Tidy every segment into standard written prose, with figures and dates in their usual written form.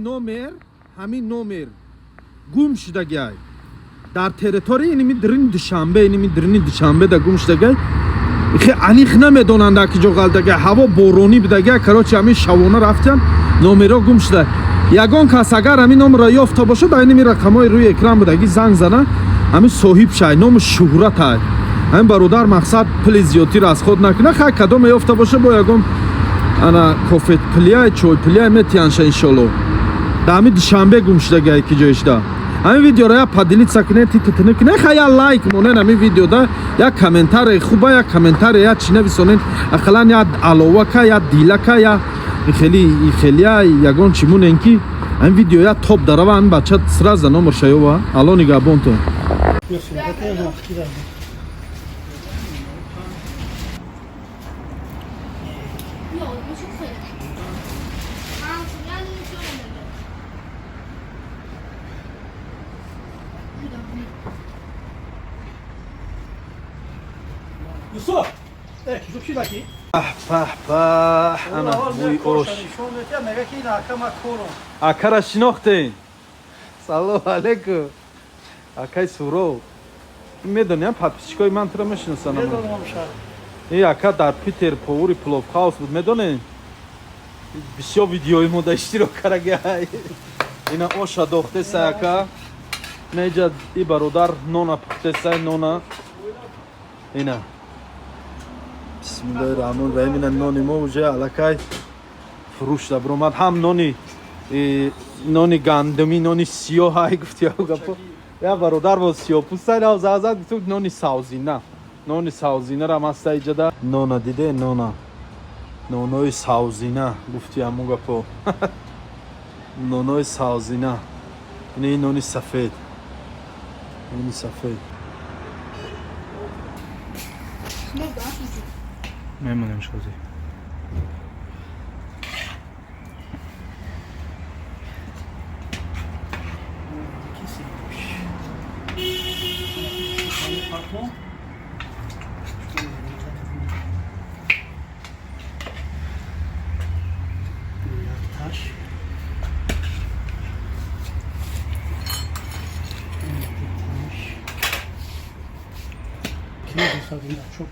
Номер, ҳамин номер гум шудагиай дар территорияи иними дирини Душанбе, иними дирини Душанбе да гум шудагиай. Хе аниқ намедонанд, дар ки ҷо ғалтагиай. Ҳаво боронӣ будагиай. Короче, ҳамин шавона рафтиям, номерҳо гум шуда. Ягон кас агар ҳамин номерро ёфта бошад, дар иними рақамҳои рӯи экран будагӣ занг зана. Ҳамин соҳиб шай, ному Шуҳратай. Ҳамин бародар мақсад пули зиёдтир аз худ накуна. Хай, кадоме ёфта боша, бо ягон ана кофе пилияй, чой пилияй метиянша, иншолло. Дар ҳамин Душанбе гум шудагиай, ки ҷоишда. Ҳамин видеоро як поделиться кунед, тититини кунед, ха, як лайк монед ҳамин видеода, як комментарий хуба, як комментарий, як чӣ нависонед, ақаллан як аловака, як дилака, як хели хелия ягон чӣ монен, ки ҳамин видео як топ дарава, ҳамин бача сразу номерша ёва. Алло нигаҳбонтон. Ё сурата вақти. 有不是可以。啊，怎么样？就那个。 Юсуф, э, Юсуф чи даки? Пах пах, ана бӯи ош. Нишон метиҳад, мега ки ин ака ма корам. Акара шинохтем. Салому алейкум, акай Суров. Медоням, подписчикои ман туро мешиносанд. Медонам ша. И ака дар Питер повари пловхаус буд, медонем, бисёр видеои мо да иштирок карагай. Ина оша дохтеса ака, неҷа и бародар нона пухтеса, нона ина. Бисмиллоҳи раҳмони раҳим. Ина нони мо уже аллакай фурӯш да биромад. Ҳам нони нони гандумӣ, нони сиёҳ ай гуфти гапо. Я бародар бо сиёҳпӯста зазад, гуфт нони савзина, нони савзинарам аста иҷада. Нона диде, нона, нонои савзина гуфти ҳамун гапо, нонои савзина. Ин нони сафед, нони сафед. Мемонем шози. Патон. Таш. Таш. Ки дусад чоп.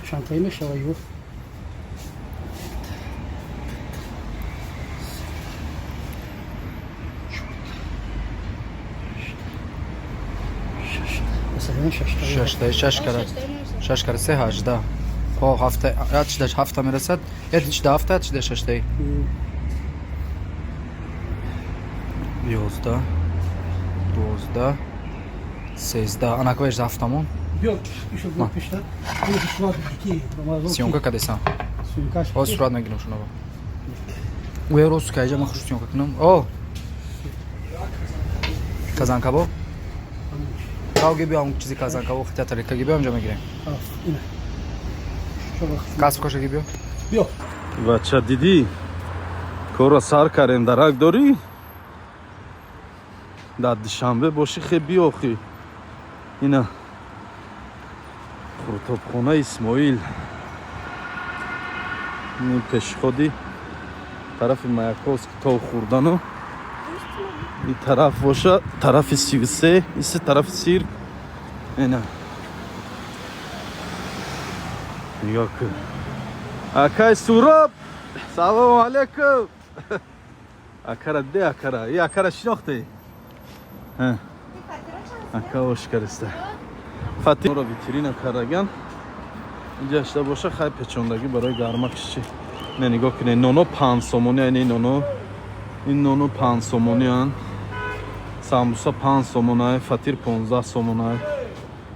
Чантаи мешава ё? Шаштаи шаш кара. Шаш кара се 18. По ҳафта, я чида ҳафта мерасад, я чида ҳафта, я чида шаштаи. 11, 12, 13. Анаквеш ҳафтамон. Биё, ишо Ма. пешта. Сурат ки Рамазон. Съёмка кадесан. Съёмкаш. О, сурат мегирам шунава. Уе росту кайҷа ман хуш съёмка кунам. О! Казанкабоб? Кавги биё, ҳамун чизи казанкабоб хитя тарика ги биё, ҳамҷа мегирем. Ина. Касб кошаги биё. Биё. Бача, дидӣ, корро сар кардем. Дарак дорӣ, дар Душанбе бошӣ, хе биёхӣ. Ина қуртобхонаи Исмоил, ин пешходи тарафи Маяковский то хӯрдану ин тараф боша, тарафи 33, иси тарафи цирк. Ина нигоҳ кун. Акай Суроб, салому алейкум. Акара де, акара и акара шинохте? Ака ошкариста фатиро витрина караган инҷа шуда боша. Хай, печондагӣ барои гармакш чи не. Нигоҳ кунед, ноно 5 сомонӣ. Ин ноно, ин ноно 5 сомониан, самбуса 5 сомонай, фатир 15 сомонай,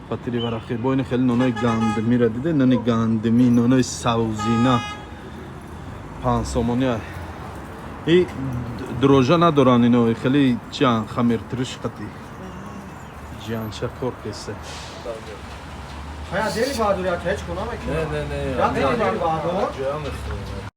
фатири варақи. Бо ини хеле нонои гандумира диде, нони гандумӣ, нонои савзина 5 сомониай. И дрожжа надоранд ино, хеле чиан, хамиртириш қати ҷиянча кор кесе. Дели Баҳадур як ҳеҷ куна мекунад. Не, не, не. Дели Баҳадур. Ҷоя мехӯрам.